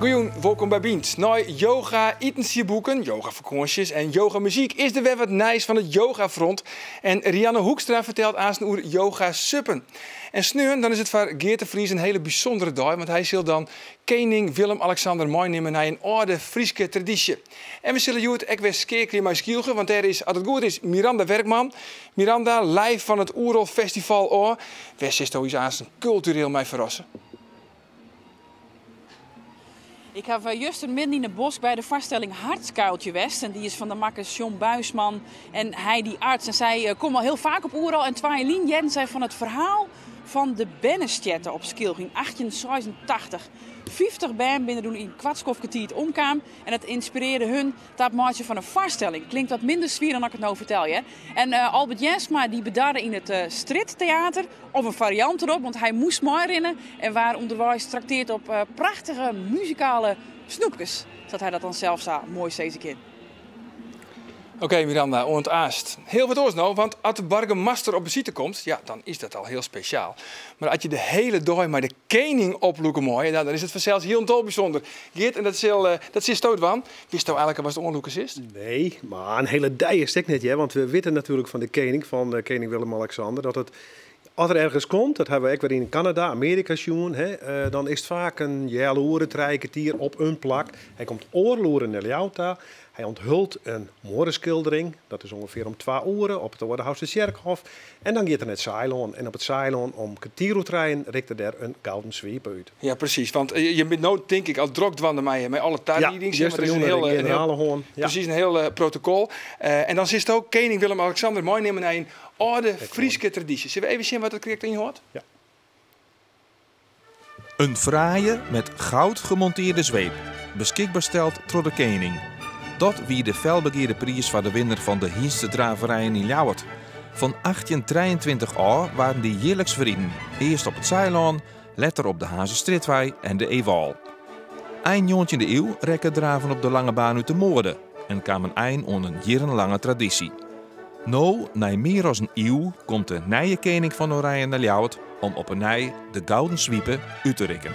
Goejûn, wolkom by Bynt. Nei yoga itensiedboeken, yogafakânsjes en yogamuzyk is der wer wat nijs fan it yogafront. En Rianne Hoekstra fertelt aansten oer yoga suppen. En sneon dan is it foar Geart de Vries in hiele bysûndere dei, want hy sil dan kening Willem-Alexander meinimme nei in âlde Fryske tradysje. En we sille hjoed ek wer skeakelje mei Skylge, want dêr is, as it goed is, Miranda Werkman. Miranda, live fan it Oerol Festival ôf. Wêr silsto ús aansten kultureel mei ferrasse? Ik haw juster midden yn 'e bosk by de foarstelling Hartskuiltje west. En dy is fan de makkers John Buisman en Heidi Arts. En sy komme al hiel faak op Oerol. En twa jier lyn hearden sy fan it ferhaal fan de bernestjerte op Skylge yn 1886. 50 bern binne doe yn koart skoftke tiid omkaam. En dat ynspirearre hun ta it meitsjen fan in foarstelling. Klinkt wat minder swier dan ik it no fertel, hear. En Albert Jensma dy bedarre yn it strjitteater, of in fariant derop, want hy moast meirinne en waard ûnderweis trakteard op prachtige muzikale snoepkes, sa't hy dat dan sels sa moai sizze kin. Oké Miranda, oant aanst. Hiel wat oars no, want as de boargemaster op besite komt, ja, dan is dat al hiel spesjaal. Mar as je de hiele dei mei de kening oplûke meie, dan is it fansels hielendal bysûnder. Geart, en dat sil, dat silsto dwaan. Witsto eigenlik watst oanlûke silst? Nee, mar in hiele dei is it ek net, hear. Want we witte natuerlik fan de kening, fan kening Willem-Alexander, dat it, as er ergens komt, dat hawwe we ek wer yn Kanada, Amearika sjoen, hè, dan is it faak in healoere, trije kertier op in plak. Hy komt oardel oere nei Ljouwert ta. Hy onthult in muorreskildering, dat is ûngefear om twa oere op it Aldehoustertsjerkhôf. En dan giet er nei it Saailân. En op it Saailân om kertier oer trijen rikt er dêr in gouden swipe út. Ja, presys. Want je bent no tink ik al drok dwaande mei alle tariedings. Ja, justerjûn de generale hân. Ja. Presys, in hiel protokol. En dan silsto kening Willem-Alexander meinimme nei in âlde Fryske tradysje. Sille we even sjen wat it krekt ynhâldt? Ja. In fraaie met goud gemonteerde zweep, beskikber steld troch de kening. Dat wie de felbegearde priis foar de winner fan de hynstedraverijen yn Ljouwert. Fan 1823 ôf waarden dy jierliks ferriden, earst op it Saailân, letter op de Hazestrjitwei en de Eewâl. Ein njoggentjinde iuw rekke it draven op de lange baan út de moade en kaam in ein oan in jierrenlange tradysje. No, nei mear as in iuw, komt de nije kening fan Oranje nei Ljouwert om op 'e nij de gouden swipe út te rikken.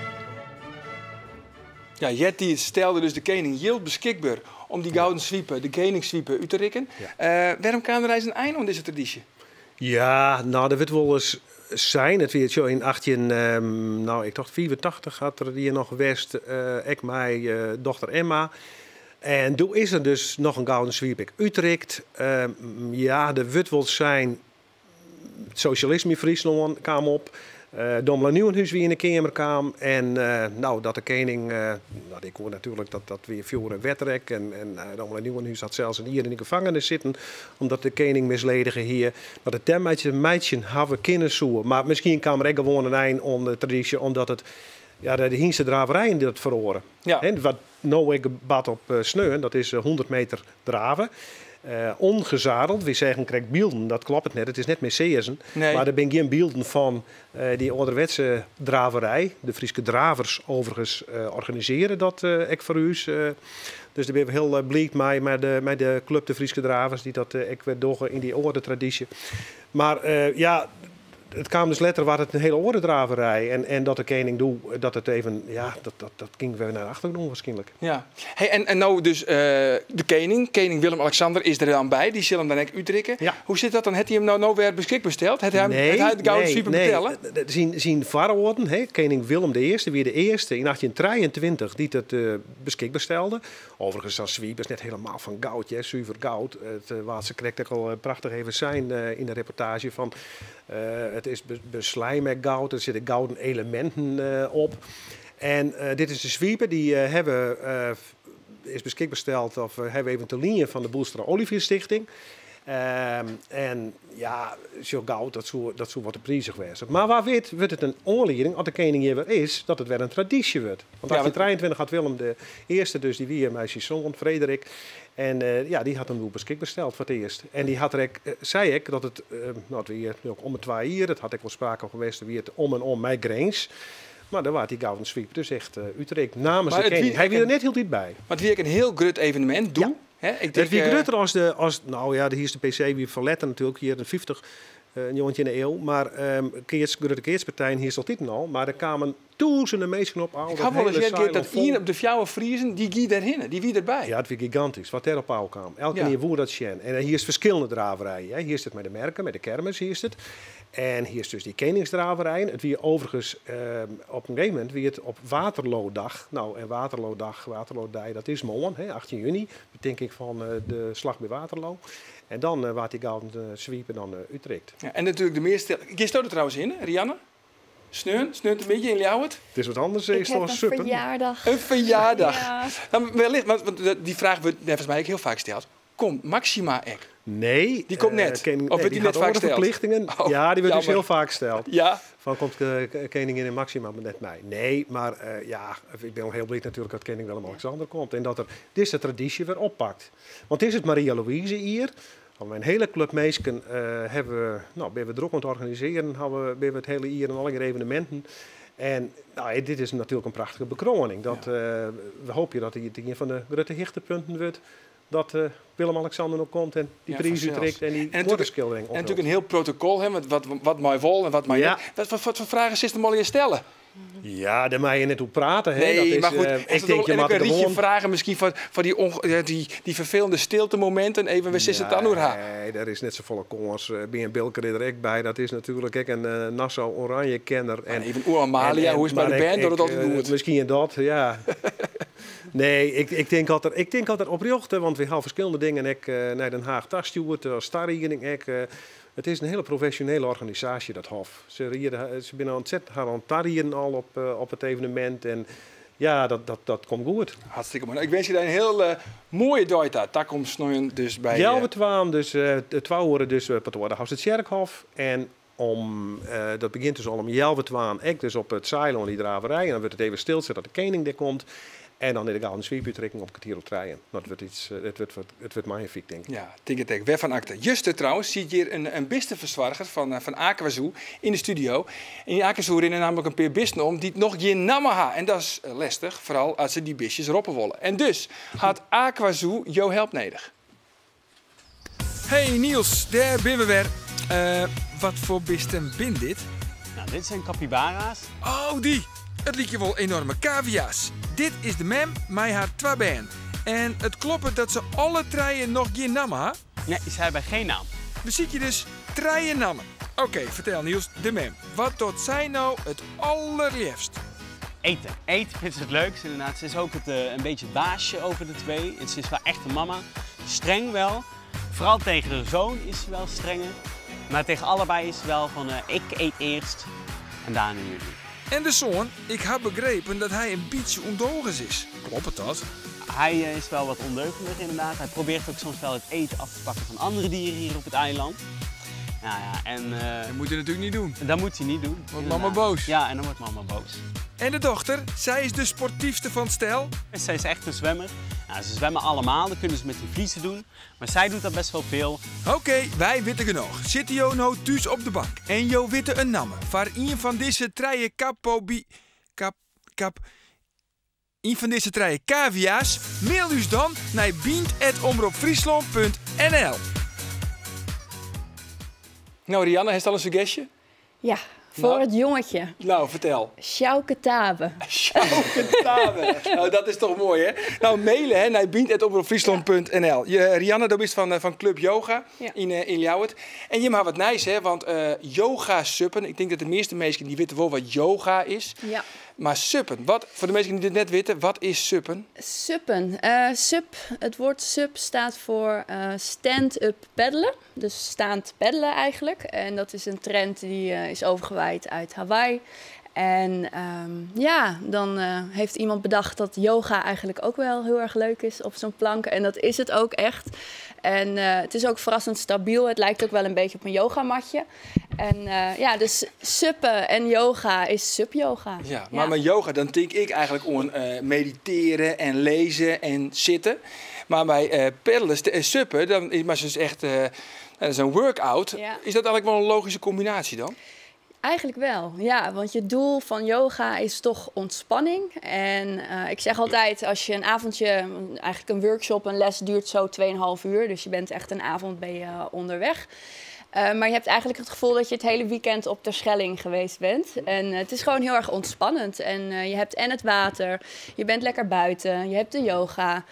Ja, eartiids stelde dus de kening jild beskikber om dy gouden swipe, de keningsswipe, út te rikken. Wêrom kaam der eins in ein oan dizze tradysje? Ja, no, der wurdt wolris sein, it wie sjo yn 18, no, ik tocht 85 hat er hjir noch west, ek mei dochter Emma. En doe is der dus noch in gouden swipe ek útrikt. Ja, der wurdt wol sein, it sosjalisme yn Fryslân kaam op, Domela Nieuwenhuis wie yn de keamer kaam en no, dat de kening, no, dy koe natuerlik, dat wie fjoer en wetter ek en Domela Nieuwenhuis hat sels in jier yn de gefangenis sitten omdat de kening misledige hie, dat it dêrmei te meitsjen hawwe kinne soe. Mar miskien kaam der ek gewoan in ein oan de tradysje omdat it, ja, de hynstedraverijen dat feroare. Wat no ek bart op sneon, dat is 100 meter drave. Ongezadeld, wy seagen krekt bylden, dat kloppet net, it is net mear seazen. Mar der binne gjin bylden fan dy âlderwetse draverij. De Fryske Dravers overigens organisearje dat ek foar ús. Dus dêr binne we hiel bliid mei, mei de klup de Fryske Dravers, dy't dat ek wer dogge yn dy âlde tradysje. Mar ja, it kaam dus letter waard it in hiele oare draverij en dat de kening doe dat it even, ja, dat gyng wer nei de achtergrûn waarskynlik. Ja. Hey, en no dus de kening, kening Willem-Alexander is der dan by, dy sil him dan ek útrikke. Ja. Hoe sit dat dan? Hat hy him no wer beskikber steld? Hat hy Nee, hat hy de gouden nee, swipe nee. betelle? Syn foarâlden, hè, kening Willem de Earste wie de earste yn 1823 dy't it beskikber stelde. Overigens, sa'n swipe is net helemaal fan goud, hear, suver goud. It waard se krekt ek al prachtich even sein yn de reportaazje fan it is beslein mei goud, der sitte gouden eleminten op. En dit is de swipe, dy hawwe is beskikber steld of hawwe even te lien fan de Boelstra Olivier Stichting. En ja, sjoch goud, dat soe wat te prizich wêze. Mar wa wit wurdt it in oanlieding, as de kening hjir wer is, dat it wer in tradysje wurdt. Want 1823 hat Willem de Earste dus, dy wie hjir mei syn soan Frederik, en ja, dy hat him doe beskikber steld foar it earst. En dy hat der ek, sei ek, dat it, no it wie om 'e twa jier, it hat ek wol sprake fan west, wie it om en om mei Grins. Mar dêr waard dy gouden swipe dus echt útrikt namens de kening. Hy wie der net hieltyd by. Mar it wie ek in hiel grut evenemint doe. Ja. Hè? Ik It wie tink, grutter as de, as, no ja, de hierste PC wie fan letter natuerlik, jierren 50. Njoggentjinde ieu. Mar keats, grutte keatspartijen hiest altiten al, mar der kamen tûzenen minsken op ôf. Ik ha wolris heard, Geert, dat ien op de fjouwer Friezen, dy gie dêrhinne, dy wie derby. Ja, it wie gigantysk wat dêr op ôf kaam. Elkenien woe dat sjen. En dan hiest ferskillende draverijen. Hè. Hiest it mei de merke, mei de kermis hiest it. En hiest dus dy keningsdraverijen. It wie overigens, op in gegeven momint wie it op Waterloodag. Nou, en Waterloodag, Waterloodei, dat is moarn, hè, 18 juny, betinking fan de Slach by Waterloo. En dan waard dy gouden swipe dan útrikt. Ja, en natuerlik de measte. Giest do der trouwens hinne, Rianne? Sneon? Sneontemiddei yn Ljouwert? It is wat anders, Ik heb in ferjaardag. In ferjaardag. Ja. Nou, wellicht, want dy fraach wurdt neffens my ek hiel faak steld. Komt Maxima ek? Nee. Dy komt net? Kening, Of nee, wurdt dy dy net hat faak oare steld? ferplichtingen. Oh, Ja, dy wurdt ús jammer. hiel faak steld. Ja. Fan komt keninginne Maxima net mei? Nee, mar ja, ik bin al hiel bliid natuerlik dat kening Willem-Alexander komt en dat er dizze tradysje wer oppakt. Want is it Maria Louise jier. Mei in hiele klup minsken hawwe we, no, binne we drok oan it organisearjen, hawwe we, binne we it hiele jier en allegear eveneminten. En nou, dit is natuerlik in prachtige bekroaning. Dat, we hoopje dat dit ien fan de grutte hichtepunten wurdt. Dat Willem-Alexander no komt en dy Ja, priis fansels. útrikt en dy En natuerlik muorreskildering en natuerlik in hiel protokol, hè, want wat mei wol en wat mei net. Wat foar fragen silst him allegear stelle? Ja, dêr meie je net oer prate. Hè. Nee, Dat is, mar goed, ik is tink, je en moat ek in rychje gewoan fragen miskien foar dy ferfelende stiltemominten. Even, wêr silst it dan oer ha? Nee, dêr is net safolle kâns. Bearn Bilker is der ek by. Dat is natuerlik ek in Nassau-Oranje-kenner. En even oer Amalia, hoe is it mei de bern? Docht it altyd goed. Miskien dat, ja. Nee, ik tink altyd oprjocht, want we hawwe ferskillende dingen ek nei Den Haag tastjoerd, as tarieding ek. It is in hiele profesjonele organisaasje, dat Hof. Se riede, se binne ontzettend hard oan it tarieden al op it evenemint. En ja, dat komt goed. Hartstikke moai. Nou, ik winskje dy in hiel moaie dei ta. Takom sneon dus by, Healwei twaen, dus 2 oere dus op it Oarderhuis it Tsjerkhôf. En dat begjint dus al om healwei twaen ek dus op it Saailân dy draverij. En dan wurdt it even stil sadat de kening dêr komt. En dan is de gouden swiepútrikking op kertier oer trijen. Nou, het wurdt iets, it wurdt magnifiek, tink ik. Ja, tink it ek. Wêrfan akte. Juster trouwens siet hjir in bistefersoarger fan Aquazoo yn de studio. En yn Aquazoo rinne nammentlik in pear bisten om dy't noch gjin namme ha. En dat is lestich, foaral as se dy bistjes roppe wolle. En dus hat Aquazoo jo help nedich. Hey Niels, dêr binne we wer. Wat foar bisten bin dit? Nou, dit zijn capybara's. Oh, dy! It lykje wol enorme cavia's. Dit is de mem mei har twa bern. En it kloppet dat se alle trije noch gjin namme ha? Nee, se hawwe gjin namme. We sykje dus trije nammen. Oké, fertel Niels, de mem. Wat docht sy no it allerleafst? Eten. Eten vindt ze het leukst inderdaad. Ze is ook een beetje het baasje over de twee. En ze is wel echt een mama. Streng wel. Vooral tegen de zoon is ze wel strenger. Maar tegen allebei is ze wel van, ik eet eerst en daarna jullie. En de zoon, ik heb begrepen dat hij een beetje ondogens is. Klopt dat? Hij is wel wat ondeugender inderdaad. Hij probeert ook soms wel het eten af te pakken van andere dieren hier op het eiland. Nou ja, en Dat moet hij natuurlijk niet doen. Dat moet hij niet doen. Wordt mama inderdaad. boos. Ja, en dan wordt mama boos. En de dochter, zij is de sportiefste van het stel. Zij is echt een zwemmer. Nou, ze zwemmen allemaal, dat kunnen ze met die vliezen doen. Maar zij doet dat best wel veel. Oké, wij weten genoeg. Zit jo nou thuis op de bank en jo witte een namme voor een van deze trije kapobi... Kap, kap, een van deze trije cavia's, mail dus dan naar bynt@omropfriesland.nl. Nou Rianne, heeft al een suggestie? Ja, voor Nou. het jongetje. Nou, vertel. Sjouke Tabe. Sjouke Tabe. Nou, dat is toch mooi, hè? Nou, mailen hè, naar bynt@omropfriesland.nl. Rianne, dat is van Club Yoga in Ljouwert. En je mag wat nijs, hè? Want yoga suppen. Ik denk dat de meeste mensen die weten wel wat yoga is. Maar suppen, wat, voor de mensen die dit net weten, wat is suppen? Suppen. Sup, het woord sup staat voor stand-up paddelen. Dus staand paddelen eigenlijk. En dat is een trend die is overgewaaid uit Hawaii. En dan heeft iemand bedacht dat yoga eigenlijk ook wel heel erg leuk is op zo'n plank. En dat is het ook echt. En het is ook verrassend stabiel. Het lijkt ook wel een beetje op een yogamatje. En dus suppen en yoga is sup-yoga. Ja, maar met yoga dan denk ik eigenlijk aan mediteren en lezen en zitten. Maar bij paddelen, suppen, dan is maar dus echt dat is een workout. Is dat eigenlijk wel een logische combinatie dan? Eigenlijk wel, ja. Want je doel van yoga is toch ontspanning. En ik zeg altijd, als je een avondje, eigenlijk een workshop, een les duurt zo tweeënhalf uur. Dus je bent echt een avond ben je onderweg. Maar je hebt eigenlijk het gevoel dat je het hele weekend op Terschelling geweest bent. En het is gewoon heel erg ontspannend. En je hebt en het water, je bent lekker buiten, je hebt de yoga.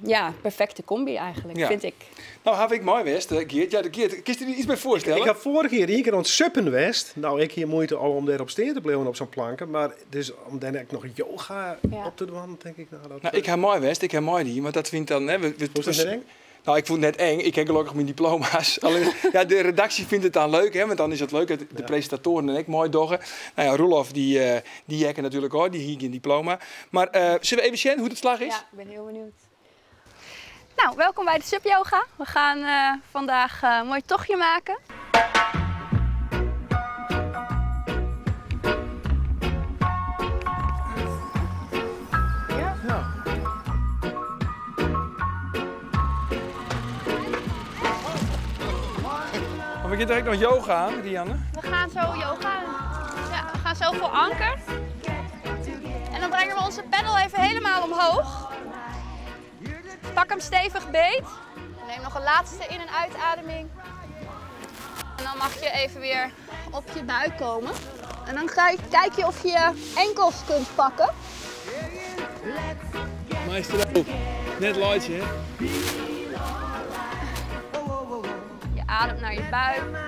Ja, perfecte combi eigenlijk, vind ik. Nou, heb ik mooi west, Geert. Ja, Geert, kun je er iets bij voorstellen? Ik heb vorige keer 1 keer aan het suppen west. Nou, ik hier moeite al om daarop steen te blijven op zo'n planken. Maar dus om daarna nog yoga op te doen, denk ik. Nou, dat, nou, ik heb mooi west, ik heb mooi die, want dat vindt dan... Hè, we, Hoe is dat eng? Nou, ik vond het net eng. Ik heb gelukkig mijn diploma's. Alleen, ja, de redactie vindt het dan leuk, hè, want dan is het leuk dat de presentatoren en ik mooi doggen. Nou ja, Roelof, die jekken natuurlijk ook, die hier geen diploma. Maar zullen we even zien hoe het slag is? Ja, ik ben heel benieuwd. Nou, welkom bij de SUP Yoga. We gaan vandaag een mooi tochtje maken. Ja. Maar we gaan direct nog yoga aan, Rianne. We gaan zo yoga aan. Ja, we gaan zo voor anker. En dan brengen we onze paddle even helemaal omhoog. Pak hem stevig beet. Neem nog een laatste in- en uitademing. En dan mag je even weer op je buik komen. En dan ga je kijken of je je enkels kunt pakken. Meester, net luidje, hè? Je ademt naar je buik.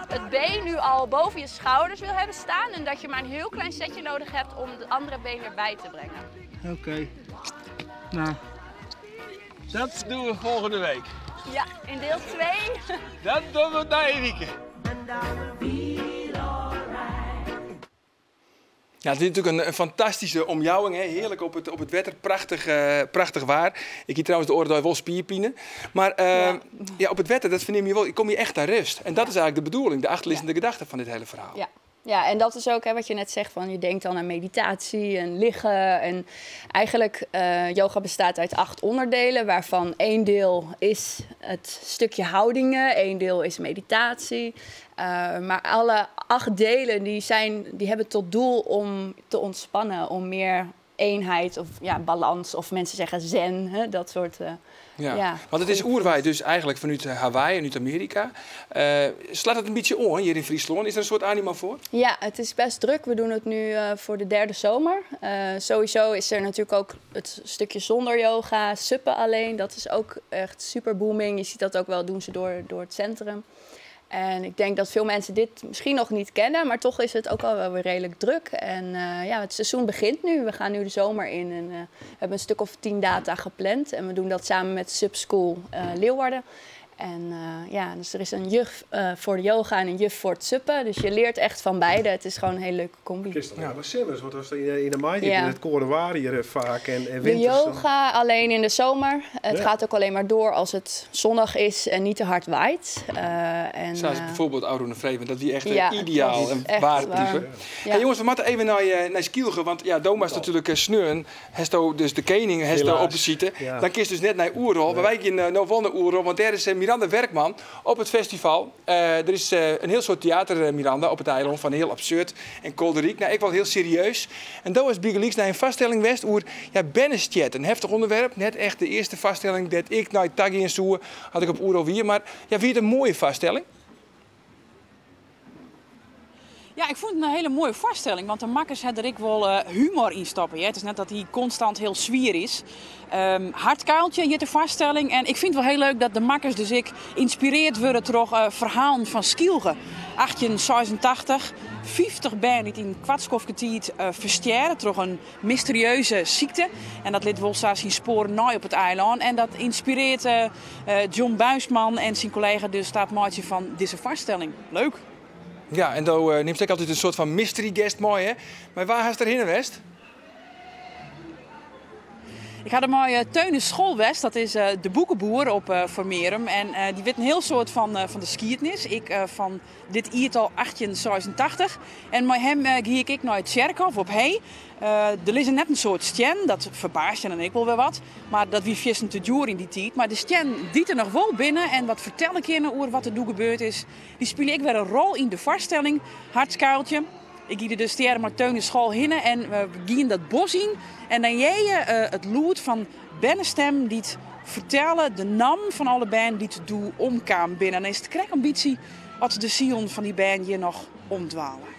Het been nu al boven je schouders wil hebben staan en dat je maar een heel klein setje nodig hebt om het andere been erbij te brengen. Oké. Nou, dat doen we volgende week. Ja, in deel 2. Dat doen we na een week. Ja, het is natuurlijk een fantastische omjouwing, hè? Heerlijk op het wetter, prachtig waar. Ik hier trouwens de oren wel spierpine. Maar ja, op het wetter, dat verneem je wel, ik kom je echt naar rust. En dat is eigenlijk de bedoeling, de achterliggende gedachte van dit hele verhaal. Ja. Ja, en dat is ook, hè, wat je net zegt, van je denkt dan aan meditatie en liggen. En eigenlijk, yoga bestaat uit 8 onderdelen, waarvan 1 deel is het stukje houdingen, 1 deel is meditatie. Maar alle 8 delen die hebben tot doel om te ontspannen, om meer eenheid of ja, balans, of mensen zeggen zen, hè, dat soort... Ja, want het is oerwaai dus eigenlijk vanuit Hawaii en uit Amerika. Slaat het een beetje om hier in Friesland? Is er een soort animo voor? Ja, het is best druk. We doen het nu voor de 3e zomer. Sowieso is er natuurlijk ook het stukje zonder yoga, suppen alleen. Dat is ook echt super booming. Je ziet dat ook wel, doen ze door het centrum. En ik denk dat veel mensen dit misschien nog niet kennen, maar toch is het ook al wel weer redelijk druk. En ja, het seizoen begint nu. We gaan nu de zomer in en we hebben een stuk of 10 data gepland. En we doen dat samen met SUP School Leeuwarden. En ja, dus er is een juf voor de yoga en een juf voor het suppen. Dus je leert echt van beide. Het is gewoon een hele leuke combi. Ja, maar Simmers, want was in de maai, in het koren hier vaak en winters. De yoga alleen in de zomer. Het gaat ook alleen maar door als het zonnig is en niet te hard waait. En, zoals bijvoorbeeld Audun Vreven, dat die echt ideaal en waar type. Ja. Hey, jongens, we moeten even naar Skylge, want ja, Doma is natuurlijk sneun. Hesto, dus de koning, hesto opposite. Ja. Dan kiest dus net naar Oerol. Maar wij gaan nou wel naar Oerol, want daar is Miranda Werkman op het festival. Er is een heel soort theater, Miranda, op het eiland van heel absurd en kolderiek. Nou, ik wel heel serieus. En dat was Bigelieks naar een vaststelling West oer ja, Bennestjet. Een heftig onderwerp. Net echt de eerste vaststelling dat ik naar Taggi en Soer had ik op Oerol weer. Maar ja, wie het een mooie vaststelling? Ja, ik vond het een hele mooie voorstelling, want de makkers hebben er ik wel humor in stoppen. Hè? Het is net dat hij constant heel zwier is. Hardkuiltje, hier de voorstelling. En ik vind het wel heel leuk dat de makkers, dus ik, inspireerd worden door verhalen van Skylge. 1886, 50 bern die in kwartskofketiet versterren door een mysterieuze ziekte. En dat liet Wolsa zijn sporen nooit op het eiland. En dat inspireert John Buisman en zijn collega dus staat maatje van deze voorstelling. Leuk! Ja, en dan neemt ik altijd een soort van mystery guest mooi, hè? Maar waar is er heen, West? Ik ha der mei Teunis Schol west, dat is de boekeboer op Formearum. En dy wit in hiel soad fan de skiednis, ek fan dit jiertal 1886. En mei him gie ik ek nei it tsjerkhôf op Hee. Der lizze net in soad stiennen, dat ferbaast je dan ek wol wer wat. Mar dat wie fierstente djoer yn dy tiid. Mar de stiennen dy't der noch wol binne en wat fertelle kinne oer wat der doe gebeurd is, dy spylje ek wer in rol yn de foarstelling Hartskuiltje. Ik gie der dus tegearre mei Teunis Schol hinne en we gienen dat bos yn. En dan hear je it lûd fan bernestemmen dy't fertelle de nammen fan alle bern dy't doe omkaam binne. En dan is it krekt in bytsje oft de sielen fan dy bern hjir noch omdwale.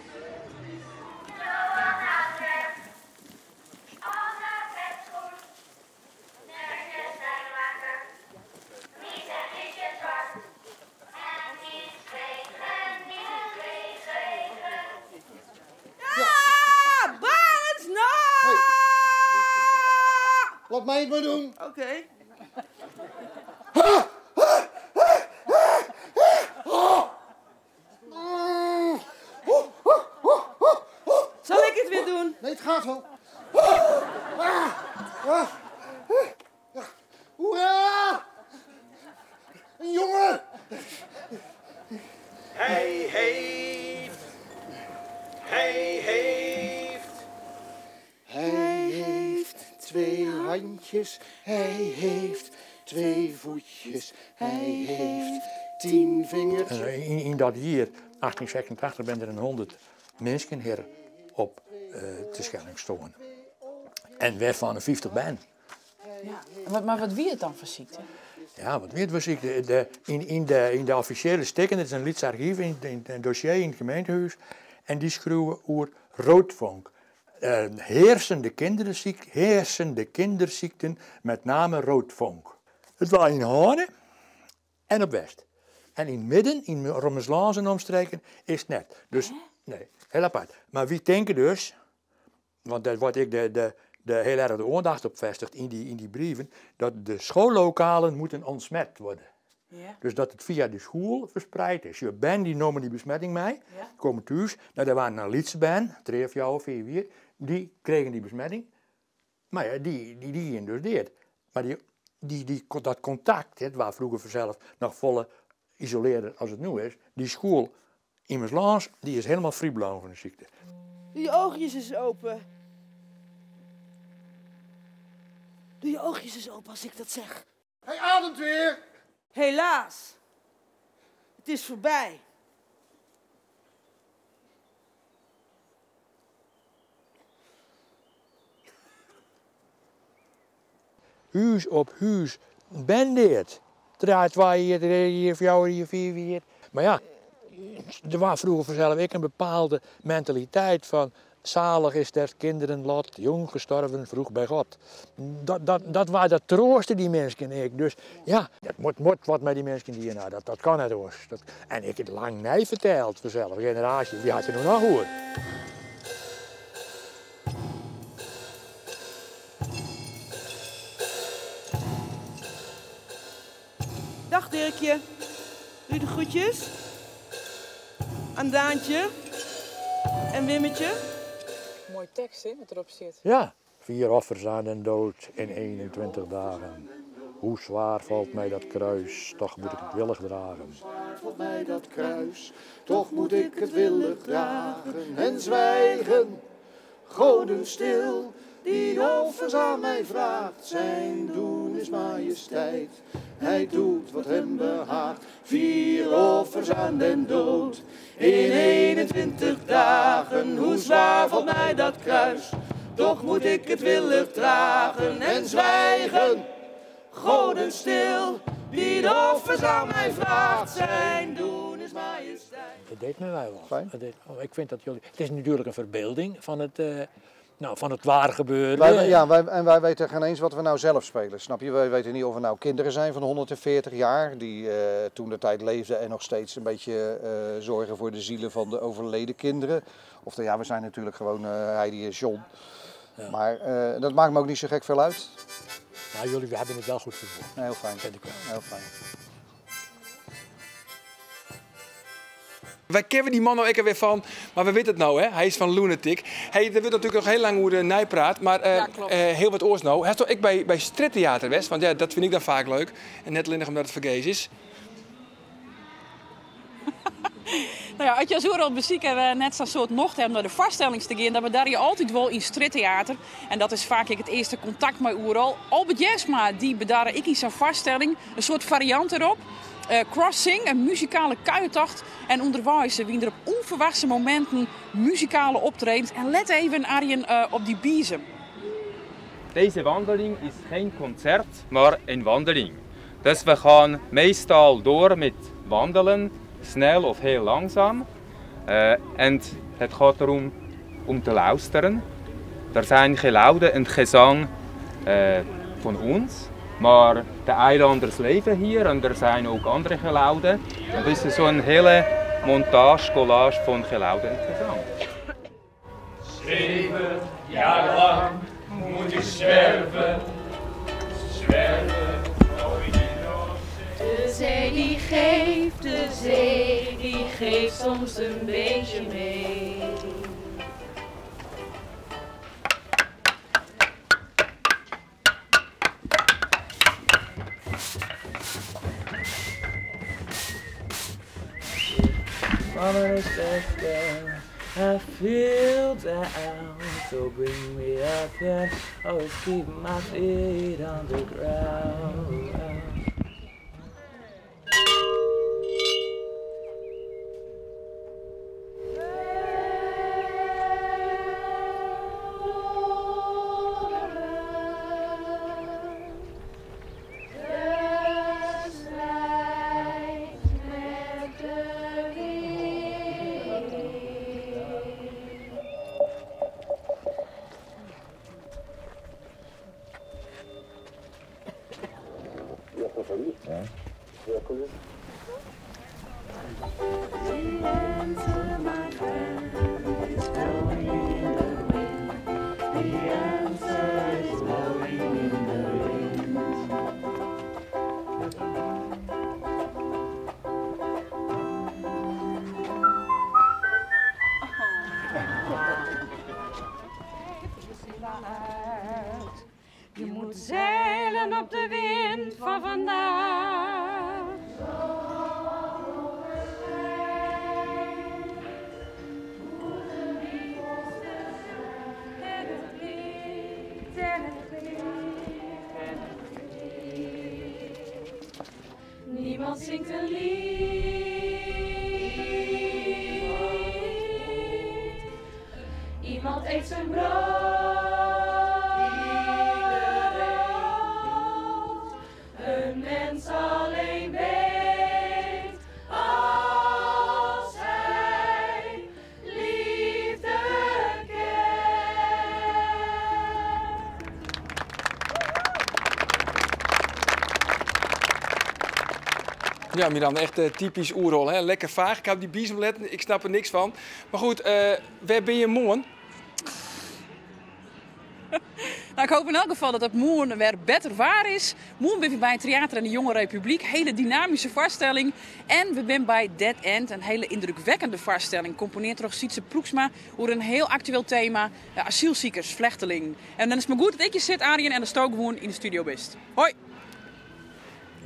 Ja, Barends, nou! Laat mij het maar doen. Oké. Zal ik het weer doen? Nee, het gaat wel. Hoera! Een jongen! Hij heeft. Hij heeft. Hij heeft twee handjes, hij heeft twee voetjes, hij heeft 10 vingers. Yn dat jier 1886 binne der in 100 minsken hjir op de Schelling stoarn. En wêrfan in 50 bern. Ja. Maar wat wie it dan foar sykte? Ja, wat wie it foar sykte? Yn de offisjele stikken, it is in lyts argyf, in dossier yn it gemeentehûs, en dy skriuwe oer roodvonk. Heersende kinderziek, heersende kinderziekten, met name roodvonk. It wie yn Hoarne en op West. En yn midden, yn Romerslân en omstreken, is it net. Dus, nee, hiel apart. Mar wy tinke dus, want dêr wurdt ek de hiel erch de oandacht op fêstigd yn dy brieven, dat de schoollokalen moeten ontsmet worden. Dus dat it fia de skoalle ferspraat is. Je bern dy nommen dy besmetting mei, komme thús. Nou, der wiene dan lytse bern, 3, 4, 5 jier, dy krigen dy besmetting. Mar ja, dy giene dus dead. Mar dat kontakt, it wie froeger fansels noch folle isolearder as it no is, dy skoalle yn Meslâns, dy is hielendal frybleaun fan de sykte. Doe je oogjes eens open. Doe je oogjes eens open als ik dat zeg. Hij ademt weer. Helaas. Het is voorbij. Hûs op hûs, bern dead. 3, 2 jier, 3 jier, 4 jier, 5 jier. Mar ja, der wie froeger fansels ek in bepaalde mentaliteit fan zalig is der kinderen lot, jong gestorven vroeg bij God. Dat wie dat troaste dy minsken ek. Dus ja, dat moat wat mei dy minsken dien ha, dat kin net oars. En ik het lang nei ferteld fansels, generaasje, dy hat der no noch oer. Dag Dirkje, doe je de groetjes? Aan Daantje en Wimmetje. Mooi tekst, hè, wat erop zit. Ja, 4 offers aan den dood in 21 dagen. Hoe zwaar valt mij dat kruis, toch moet ik het willig dragen. Hoe zwaar valt mij dat kruis, toch moet ik het willig dragen. En zwijgen, goden stil, die offers aan mij vraagt. Zijn doen is majesteit, hij doet wat hem behaagt. 4 offers aan den dood, in 21 dagen. Hoe zwaar valt mij dat kruis, toch moet ik het willig dragen. En zwijgen, goden stil, die de offers aan mij vraagt. Zijn doen is majesteit. Dat deed me wel wat. Fijn. Dat deed, oh, ik vind dat jullie, het is natuurlijk een verbeelding van het, nou, van het waar gebeurde. En wij weten geen eens wat we nou zelf spelen, snap je? Wij weten niet of we nou kinderen zijn van 140 jaar die toen de tijd leefden en nog steeds een beetje zorgen voor de zielen van de overleden kinderen. Of ja, we zijn natuurlijk gewoon Heidi en John. Ja. Maar dat maakt me ook niet zo gek veel uit. Nou, jullie we hebben het wel goed verwoord. Nee, heel fijn. Vind ik wel. Heel fijn. Wy kenne dy man no ek alwer fan, mar we witte it no, hè? Hy is fan Lunatic. Hey, der wurdt natuerlik noch hiel lang oer neipraat, mar hiel wat oars no. Hasto ek by strjitteater west? Want ja, dat fyn ik dan faak leuk. En net allinnich omdat it fergees is. No ja, as je as Oerol-besiker net sa'n soad nocht hawwe om nei de foarstellings te gean, dan bedarje je altyd wol yn strjitteater. En dat is faak ek it earste kontakt mei Oerol. Albert Jensma dy bedarre ek yn sa'n foarstelling, in soart fariant derop. Crossing, in muzikale kuiertocht. En ûnderweis wiene der op ûnferwachtse mominten muzikale optredens. En let even, Arjen, op dy biezem. Deze wandeling is geen concert, maar een wandeling. Dus we gaan meestal door met wandelen, snel of heel langzaam. En het gaat erom om te luisteren. Er zijn geluiden en gezang van ons, maar de eilanders leven hier en er zijn ook andere geluiden. En het is zo'n hele montage, collage van geluiden en gezang. 7 jaar lang moet ik zwerven, zwerven. De zee die geeft, de zee die geeft soms een beetje mee. Mama is best I feel down, so bring me up and always keep my feet on the ground. Je moet zeilen op de wind van vandaag. En het klinkt en het klinkt en het klinkt. Niemand zingt een lied. Iemand eet zijn brood. Een mens alleen weet als hij liefde kent. Ja, Miranda, echt typisch Oerol, hè? Lekker vaag. Ik heb die biezem letten, ik snap er niks van. Maar goed, waar ben je morgen? Ik hoop in elk geval dat het morgen weer beter waar is. Morgen ben ik bij het Theater en de Jonge Republiek. Hele dynamische voorstelling. En we zijn bij Dead End, een hele indrukwekkende voorstelling. Componeert door Sietse Ploegsma over een heel actueel thema. Asielziekers, vluchteling. En dan is het maar goed dat ik je zit, Arjen, en de stookwoon in de studio bent. Hoi!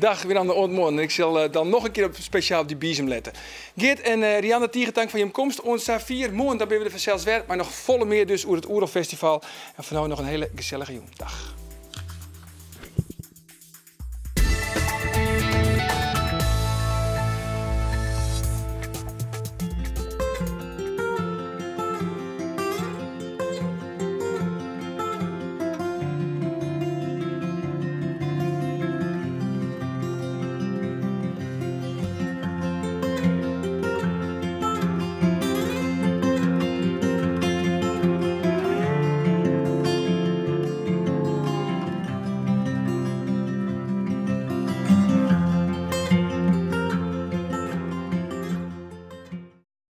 Dag, weer aan de ontmoeting. Ik zal dan nog een keer speciaal op die biezem letten. Geert en Rianne Tiegentank van je komst. Ons 4 morgen, dan ben we er vanzelfs weer. Maar nog volle meer dus over het Oerol Festival. En voor nu nog een hele gezellige jong. Dag.